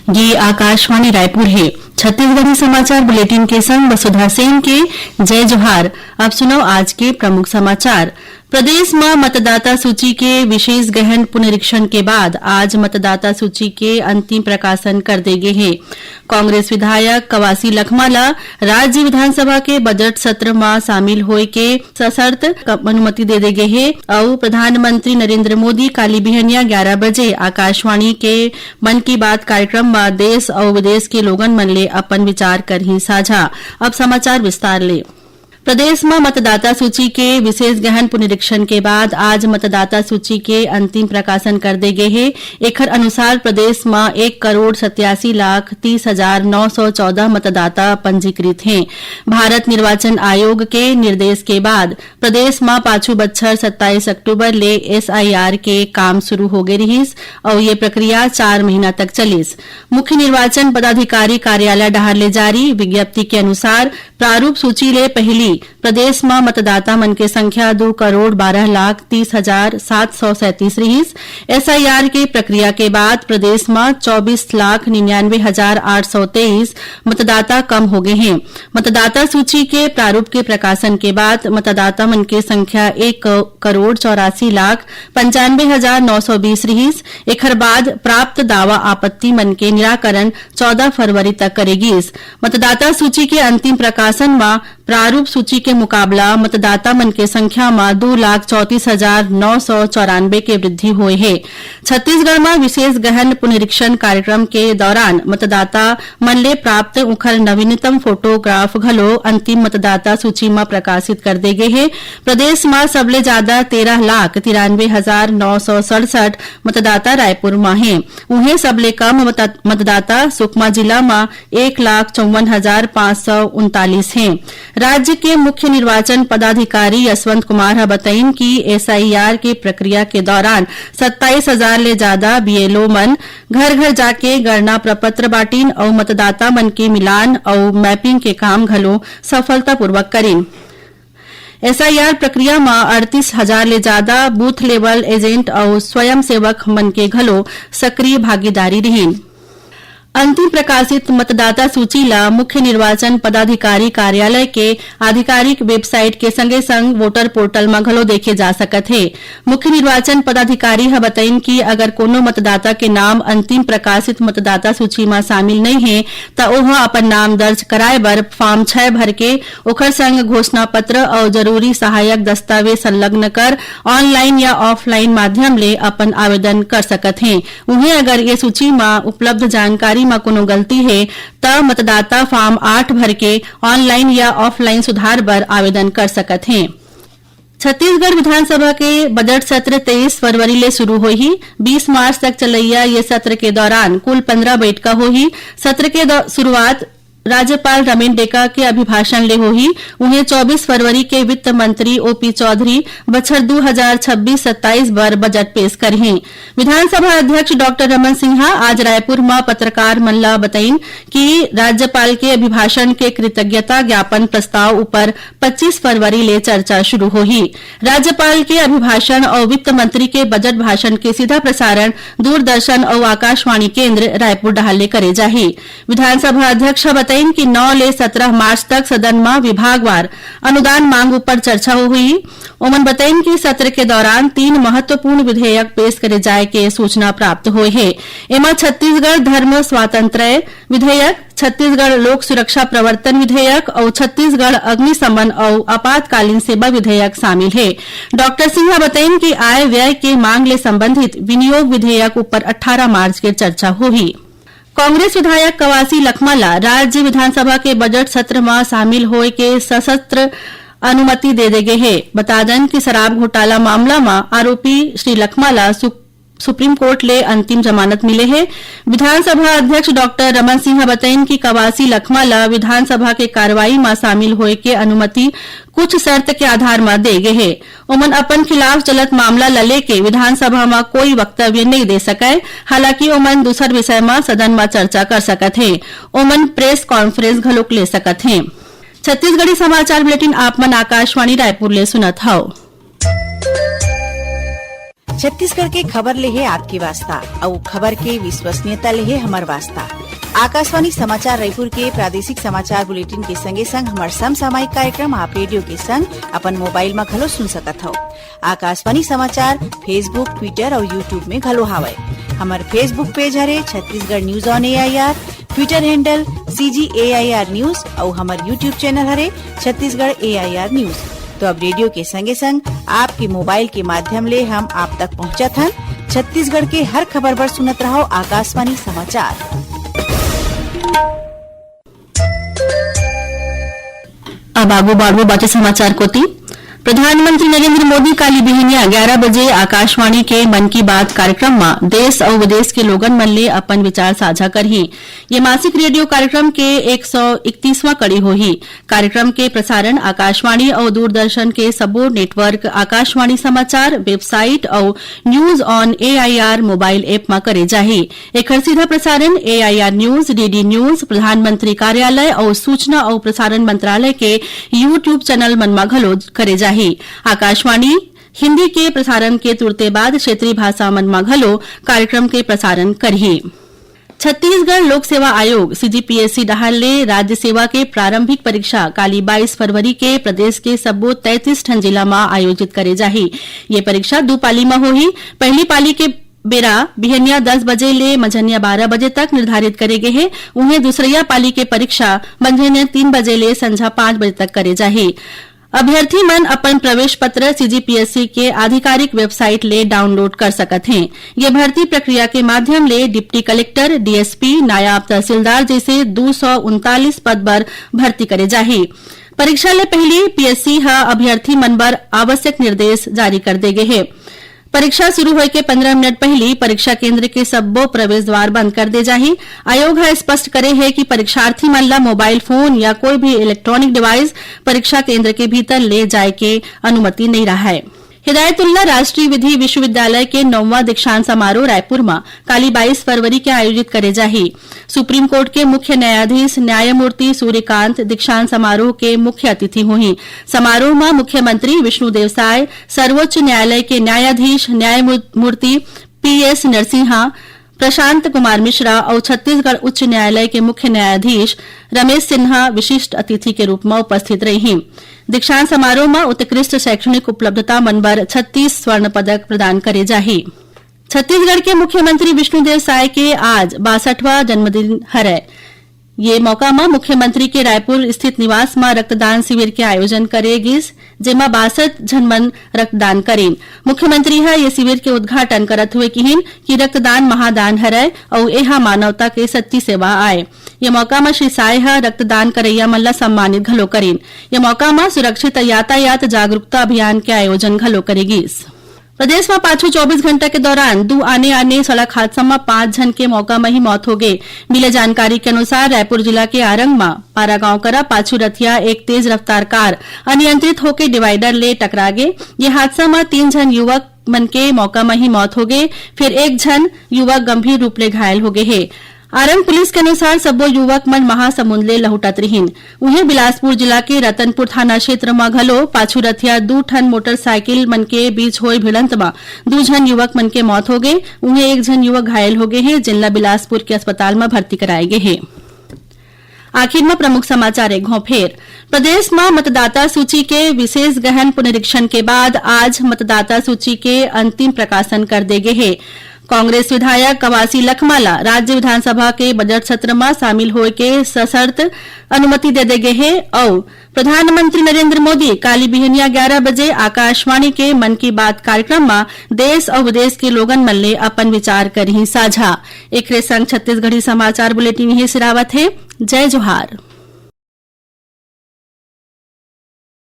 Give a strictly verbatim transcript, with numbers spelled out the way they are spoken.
ये आकाशवाणी रायपुर हे। छत्तीसगढ़ी समाचार बुलेटिन के संग वसुधा सेन के जय जोहार। अब सुनव आज के प्रमुख समाचार। प्रदेश म मतदाता सूची के विशेष गहन पुनरीक्षण के बाद आज मतदाता सूची के अंतिम प्रकाशन कर दे गे हे। कांग्रेस विधायक कवासी लखमा ल राज्य विधानसभा के बजट सत्र म शामिल होए के सशर्त क-, अनुमति दे दे गे हे अउ प्रधानमंत्री नरेंद्र मोदी काली बिहनिया ग्यारह बजे आकाशवाणी के मन की बात कार्यक्रम म देश अउ विदेश के लोगन मन ले अपन विचार करही साझा। अब समाचार विस्तार ले। प्रदेश म मतदाता सूची के विशेष गहन पुनरीक्षण के बाद आज मतदाता सूची के अंतिम प्रकाशन कर दे गे हे। एखर अनुसार प्रदेश म एक करोड़ सत्यासी लाख तीस हजार नौ सौ चौदह मतदाता पंजीकृत हें। भारत निर्वाचन आयोग के निर्देश के बाद प्रदेश म पाछू बच्छर सत्ताईस अक्टूबर ले एसआईआर के काम शुरू हो गे रिहिस अउ ये प्रक्रिया चार महीना तक चलिस। मुख्य निर्वाचन पदाधिकारी कार्यालय डहार ले जारी विज्ञप्ति के अनुसार प्रारूप सूची ले पहिली प्रदेश म मतदाता मन के संख्या दू करोड़ बारह लाख तीस हजार सात सौ सैंतीस रिहिस। एसआईआर के प्रक्रिया के बाद प्रदेश म चौबीस लाख निन्यानवे हजार आठ सौ तेईस मतदाता कम हो गे हें। मतदाता सूची के प्रारूप के प्रकाशन के बाद मतदाता मन के संख्या एक करोड़ चौरासी लाख पंचानवे हजार नौ सौ बीस रिहिस। एखर बाद प्राप्त दावा आपत्ति मन के निराकरण चौदह फरवरी तक करे गिस। मतदाता सूची के अंतिम प्रकाशन म प्रारूप सूची के मुकाबला मतदाता मन के संख्या म दू लाख चौंतीस हजार नौ सौ चौरानबे के वृद्धि होए हे। छत्तीसगढ़ म विशेष गहन पुनरीक्षण कार्यक्रम के दौरान मतदाता मन ले प्राप्त उखर नवीनतम फोटोग्राफ घलो अंतिम मतदाता सूची म प्रकाशित कर दे गे हे। प्रदेश म सबले जादा तेरह लाख तिरानवे हजार नौ सौ सड़सठ मतदाता रायपुर म हे। उहें, सबले कम मत-, मतदाता सुकमा जिला म एक लाख चौवन हजार पाँच सौ उनतालीस हें। राज्य के मुख्य निर्वाचन पदाधिकारी यशवंत कुमार ह बतइन कि एसआईआर के प्रक्रिया के दौरान सत्ताईस हजार ले जादा बीएलओ मन घर-घर जाके गणना प्रपत्र बांटिन अउ मतदाता मन के मिलान अउ मैपिंग के काम घलो सफलतापूर्वक करिन। एसआईआर प्रक्रिया म अड़तीस हजार ले जादा बूथ लेवल एजेंट अउ स्वयंसेवक मन के घलो सक्रिय भागीदारी रिहिन। अंतिम प्रकाशित मतदाता सूची ल मुख्य निर्वाचन पदाधिकारी कार्यालय के आधिकारिक वेबसाइट के संगे-संग वोटर पोर्टल म घलो देखे जा सकत हे। मुख्य निर्वाचन पदाधिकारी ह बतइन कि अगर कोनो मतदाता के नाम अंतिम प्रकाशित मतदाता सूची म शामिल नइ हे, त ओह अपन नाम दर्ज कराए बर फॉर्म छह भर के ओखर संग घोषणा पत्र अउ जरूरी सहायक दस्तावेज संलग्न कर ऑनलाइन या ऑफलाइन माध्यम ले अपन आवेदन कर सकत हें। उहें, अगर ये सूची म उपलब्ध जानकारी म कोनो गलती हे, त मतदाता फॉर्म आठ भर के ऑनलाइन या ऑफलाइन सुधार बर आवेदन कर सकत हें। छत्तीसगढ़ विधानसभा के बजट सत्र तेईस फरवरी ले शुरू होही। बीस मार्च तक चलैया ये सत्र के दौरान कुल पंद्रह बैठका होही। सत्र के दौ-, शुरुआत राज्यपाल रमेन डेका के अभिभाषण ले होही। उहें, चौबीस फरवरी के वित्त मंत्री ओपी चौधरी बछर दू हजार छब्बीस सत्ताईस बर बजट पेश करही। विधानसभा अध्यक्ष डॉक्टर रमन सिंहा आज रायपुर म पत्रकार मन ल बतइन कि राज्यपाल के अभिभाषण के कृतज्ञता ज्ञापन प्रस्ताव ऊपर पच्चीस फरवरी ले चर्चा शुरू होही। राज्यपाल के अभिभाषण अउ वित्त मंत्री के बजट भाषण के सीधा प्रसारण दूरदर्शन अउ आकाशवाणी केंद्र रायपुर डहार ले करे जाही। विधानसभा अध्यक्ष ह बतइन कि नौ ले सत्रह मार्च तक सदन म विभागवार अनुदान मांग ऊपर चर्चा होही। ओमन बतइन कि सत्र के दौरान तीन महत्वपूर्ण विधेयक पेश करे जाय के सूचना प्राप्त होय हे। एमा छत्तीसगढ़ धर्म स्वातंत्र्य विधेयक, छत्तीसगढ़ लोक सुरक्षा प्रवर्तन विधेयक अउ छत्तीसगढ़ अग्निशमन अउ आपातकालीन सेवा विधेयक शामिल हे। डॉक्टर सिंह ह बतइन कि आय व्यय के मांग ले संबंधित विनियोग विधेयक ऊपर अट्ठारह मार्च के चर्चा होही। कांग्रेस विधायक कवासी लखमा ला राज्य विधानसभा के बजट सत्र म शामिल होय के सशर्त अनुमति दे दे गे हे। बता दन कि शराब घोटाला मामला म आरोपी श्री लखमा ला सु-, सुप्रीम कोर्ट ले अंतिम जमानत मिले हे। विधानसभा अध्यक्ष डॉक्टर रमन सिंह ह बतइन कि कवासी लखमा ला विधानसभा के कार्रवाई म शामिल होय के अनुमति कुछ शर्त के आधार म दे गे हे। ओमन अपन खिलाफ चलत मामला ल लेके विधानसभा म कोई वक्तव्य नइ दे सकय। हालांकि ओमन दूसर विषय म सदन म चर्चा कर सकत हे। ओमन प्रेस कॉन्फ्रेंस घलोक ले सकत हे। छत्तीसगढ़ी समाचार बुलेटिन आप मन आकाशवाणी रायपुर ले सुनत हव। छत्तीसगढ़ के खबर ले हे आपके वास्ता, अउ खबर के विश्वसनीयता ले हे हमर वास्ता। आकाशवाणी समाचार रायपुर के प्रादेशिक समाचार बुलेटिन के संगे संग हमर समसामयिक कार्यक्रम आप रेडियो के संग अपन मोबाइल म घलो सुन सकत हव। आकाशवाणी समाचार Facebook, Twitter अउ YouTube में घलो हावय। हमर Facebook पेज हरे Chhattisgarh news on AIR, Twitter handle CG AIR news अउ हमर YouTube चैनल हरे छत्तीसगढ़ एआईआर न्यूज। तो अब रेडियो के संगे संग आपके मोबाइल के माध्यम ले हम आप तक पहुंचत हन। छत्तीसगढ़ के हर खबर बर सुनत रहव आकाशवाणी समाचार। अब आगू बढ़बो बाचे समाचार कोति। प्रधानमंत्री नरेंद्र मोदी काली बिहनिया ग्यारा बजे आकाशवाणी के मन की बात कार्यक्रम म देश अउ विदेश के लोगन मन ले अपन विचार साझा करही। ये मासिक रेडियो कार्यक्रम के एक सौ इकतीसवां कड़ी होही। कार्यक्रम के प्रसारण आकाशवाणी अउ दूरदर्शन के सबो नेटवर्क, आकाशवाणी समाचार, वेबसाइट अउ news on AIR mobile app म करे जाही। एखर सीधा प्रसारण एआईआर न्यूज, डीडी न्यूज, प्रधानमंत्री कार्यालय अउ सूचना अउ प्रसारण मंत्रालय के YouTube चैनल मन म घलो करे जाही। आकाशवाणी हिंदी के प्रसारण के तुरते बाद क्षेत्रीय भाषा मन म घलो कार्यक्रम के प्रसारण करही। छत्तीसगढ़ लोक सेवा आयोग, सीजीपीएससी, डहार ले राज्य सेवा के प्रारंभिक परीक्षा काली बाईस फरवरी के प्रदेश के सब्बो तैंतीस ठन जिला म आयोजित करे जाही। ये परीक्षा दू पाली म होही। पहली पाली के बेरा बिहनिया दस बजे ले मंझनिया बारह बजे तक निर्धारित करे गे हे। उहें, दूसरइया पाली के परीक्षा मंझनिया तीन बजे ले संझा पाँच बजे तक करे जाही। अभ्यर्थी मन अपन प्रवेश पत्र सीजीपीएससी के आधिकारिक वेबसाइट ले डाउनलोड कर सकत हें। ये भर्ती प्रक्रिया के माध्यम ले डिप्टी कलेक्टर, डीएसपी, नायब तहसीलदार जइसे दू सौ उनतालीस पद बर भर्ती करे जाही। परीक्षा ले पहिली पीएससी ह अभ्यर्थी मन बर आवश्यक निर्देश जारी कर दे गे हे। परीक्षा शुरू होए के पंद्रह मिनट पहिली परीक्षा केंद्र के सब्बो प्रवेश द्वार बंद कर दे जाही। आयोग ह स्पष्ट करे हे कि परीक्षार्थी मन ल मोबाइल फोन या कोई भी इलेक्ट्रॉनिक डिवाइस परीक्षा केंद्र के भीतर ले जाए के अनुमति नइ राहय। हिदायतुल्ला राष्ट्रीय विधि विश्वविद्यालय के नौवां दीक्षांत समारोह रायपुर म काली बाईस फरवरी के आयोजित करे जाही। सुप्रीम कोर्ट के मुख्य न्यायाधीश न्यायमूर्ति सूर्यकांत दीक्षांत समारोह के मुख्य अतिथि होही। समारोह म मुख्यमंत्री विष्णुदेव साय, सर्वोच्च न्यायालय के न्यायाधीश न्यायमूर्ति पीएस नरसिंहा, प्रशांत कुमार मिश्रा अउ छत्तीसगढ़ उच्च न्यायालय के मुख्य न्यायाधीश रमेश सिन्हा विशिष्ट अतिथि के रूप म उपस्थित रहिही। दीक्षांत समारोह म उत्कृष्ट शैक्षणिक उपलब्धता मन बर छत्तीस स्वर्ण पदक प्रदान करे जाही। छत्तीसगढ़ के मुख्यमंत्री विष्णुदेव साय के आज बासठवां जन्मदिन हरय। ये मौका म मुख्यमंत्री के रायपुर स्थित निवास म रक्तदान शिविर के आयोजन करे गिस, जेमा बासठ झन मन रक्तदान करिन। मुख्यमंत्री ह ये शिविर के उद्घाटन करत हुए किहिन कि रक्तदान महादान हरय अउ एहा मानवता के सच्ची सेवा आय। ये मौका म श्री साय ह रक्तदान करइया मन ल सम्मानित घलो करिन। ये मौका म सुरक्षित यातायात जागरूकता अभियान के आयोजन घलो करे गिस। प्रदेश म पाछू चौबीस घंटा के दौरान दू आने-आने सड़क हादसा म पांच झन के मौका म ही मौत हो गे। मिले जानकारी के अनुसार, रायपुर जिला के आरंग म पारा गांव करा पाछू रथिया एक तेज रफ्तार कार अनियंत्रित होके डिवाइडर ले टकरा गे। ये हादसा म तीन झन युवक मन के मौका म ही मौत हो गे, फिर एक झन युवक गंभीर रूप ले घायल हो गे हे। आरंग पुलिस के अनुसार, सब्बो युवक मन महासमुंद ले लहुटत रिहिन। उहें, बिलासपुर जिला के रतनपुर थाना क्षेत्र म घलो पाछू रथिया दू ठन मोटरसाइकिल मन के बीच होए भिड़ंत म दू झन युवक मन के मौत हो गे। उहें, एक झन युवक घायल हो गे हे, जेन ल बिलासपुर के अस्पताल म भर्ती कराए गे हे। आखिर म प्रमुख समाचार एक घौं फेर। प्रदेश म मतदाता सूची के विशेष गहन पुनरीक्षण के बाद आज मतदाता सूची के अंतिम प्रकाशन कर दे गे हे। कांग्रेस विधायक कवासी लखमा ल राज्य विधानसभा के बजट सत्र म शामिल होए के सशर्त अनुमति दे दे गे हे अउ प्रधानमंत्री नरेंद्र मोदी काली बिहनिया ग्यारा बजे आकाशवाणी के मन की बात कार्यक्रम म देश अउ विदेश के लोगन मन ले अपन विचार करही साझा। एकरे संग छत्तीसगढ़ी समाचार बुलेटिन इही सिरावत हे। जय जोहार।